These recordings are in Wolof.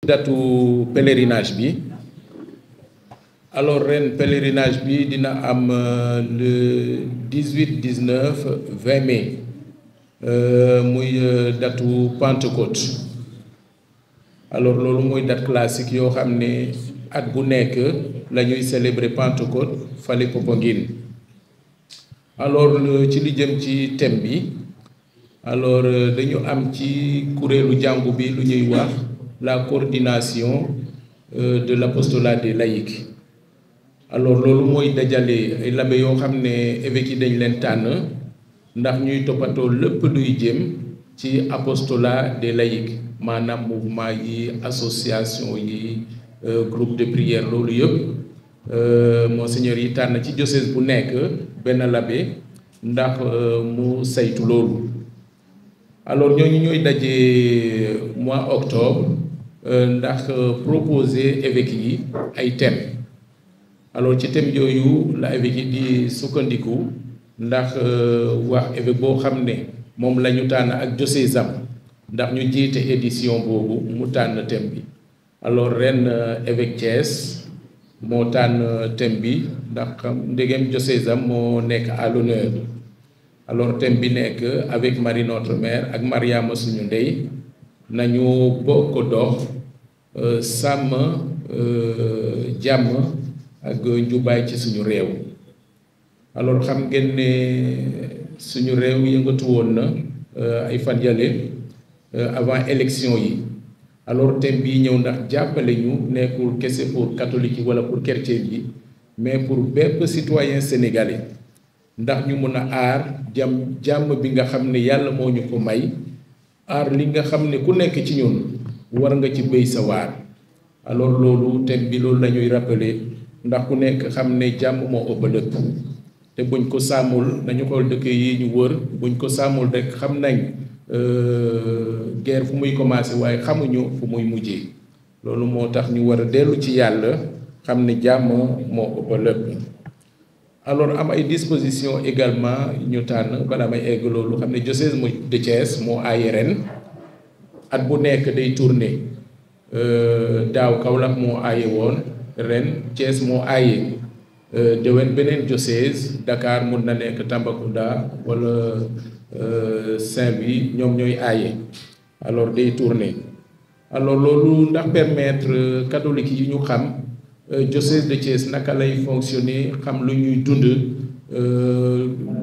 datu pèlerinage bi alors ren pèlerinage bi dina am le 18 19 20 mai muy datu Pentecôte alors loolu mooy date classique yoo xam ne at bu nekk la ñuy célébrer Pentecôte fale Popenguine alors ci li jëm ci thème bi alors dañu am ci kuréelu jàngu bi lu ñuy wax la coordination de l'apostolat des laïcs alors loolu mooy dajale ay labbe yoo xam ne évêques yi dañ leen tànn ndax ñuy toppatoo lépp luy jëm ci apostolat des laïcs maanaam mouvement yi association yi groupe de prière loolu yëpp monseigneur yi tànn ci diocèse bu nekk benn labbe ndax mu saytu loolu alors ñooñu ñooy daje mois octobre ndax proposer évêques yi ay thèmes alors ci thème yooyu la évêque yi di sukkandiku ndax wax évêque boo xam ne moom la ñu tànn ak diocèse am ndax ñu jiite édition boobu mu tànn thème bi alors ren évêque Thiès moo tànn thème bi ndax ndegem diocèse am moo nekk à l'honneur alors thème bi nekk avec Marie notre mère ak Mariama suñu ndey nañu bokk dox sàmm jàmm ak njubaay ci suñu réew alors xam ngeen ne suñu réew yëngatu woon na ay fan yale avant élection yi alors thème bii ñëw ndax jàppale ñu nekkul kese pour catholique yi wala pour chrétien yi mais pour bépp citoyen sénégalais ndax ñu mun a aar jàmm bi nga xam ne yàlla moo ñu ko may aar li nga xam ne ku nekk ci ñun war nga ci béy sa waar alors loolu thème bi loolu la ñuy rappeler ndax ku nekk xam ne jàmm moo ëpp lépp te buñ ko sàmmul nañu xool dëkk yi ñu wër buñ ko sàmmul rek xam nañ guerre fu muy commencé waaye xamuñu fu muy mujjee loolu moo tax ñu war a dellu ci yàlla xam ne jàmm moo ëpp lépp alors am ay dispositions également ñu tànn balaa may egg loolu xam ne diocèse de Thiès moo aaye ren at bu nekk day tourner daaw Kaolack moo aaye woon ren Thiès moo aaye déwén beneen diocèse Dakar mun na nekk Tambacounda wala Saint-Louis ñoom ñooy aaye alors day tourner alors loolu ndax permettre catholique yi ñu xam diocèse de Thiès naka lay fonctionner xam lu ñuy dund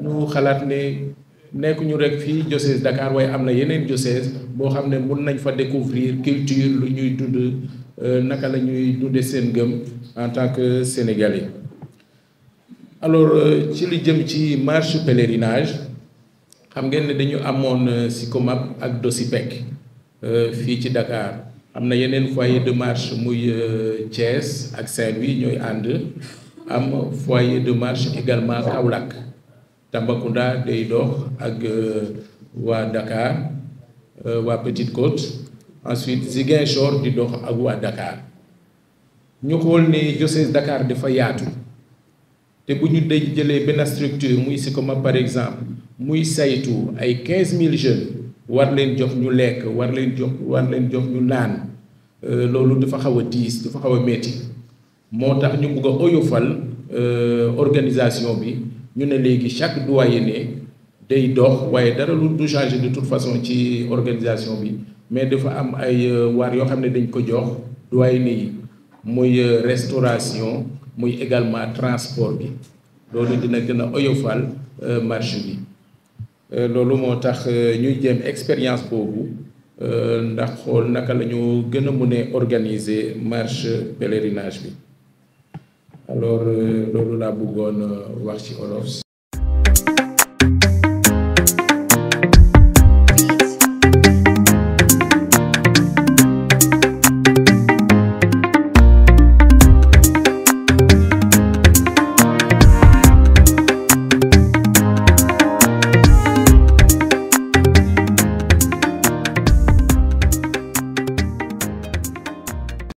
ñu xalaat ne nekkuñu rek fii diocèse Dakar waaye am na yeneen diocèse boo xam ne mun nañ fa découvrir culture lu ñuy dund naka la ñuy dunde seen gëm en tant que sénégalais alors ci li jëm ci marche pèlerinage xam ngeen ne dañu amoon SICOMAP ak DOSIPEC fii ci Dakar am na yeneen foyer de marche muy Thiès ak Saint-Louis ñooy ànd am foyer de marche également Kaolack Tambacounda day dox ak waa Dakar waa Petite Côte ensuite Ziguinchor di dox ak waa Dakar ñu xool ne diocèse Dakar dafa yaatu te bu ñu day jëlee benn structure muy SICOMAP par exemple muy saytu ay 15000 jeunes war leen jox ñu lekk war leen jox ñu naan loolu dafa xaw a diis dafa xaw a metti moo tax ñu bugg a oyofal organisation bi ñu ne léegi chaque doyenné day dox waaye dara lu du changer de toute façon ci organisation bi mais dafa am ay waar yoo xam ne dañ ko jox doyenné yi muy restauration muy également transport bi loolu dina gën a oyofal marche bi loolu moo tax ñuy jéem expérience boobu ndax xool naka la ñu gën a mën a organiser marche pèlerinage bi alors loolu laa bëggoon wax ci olof.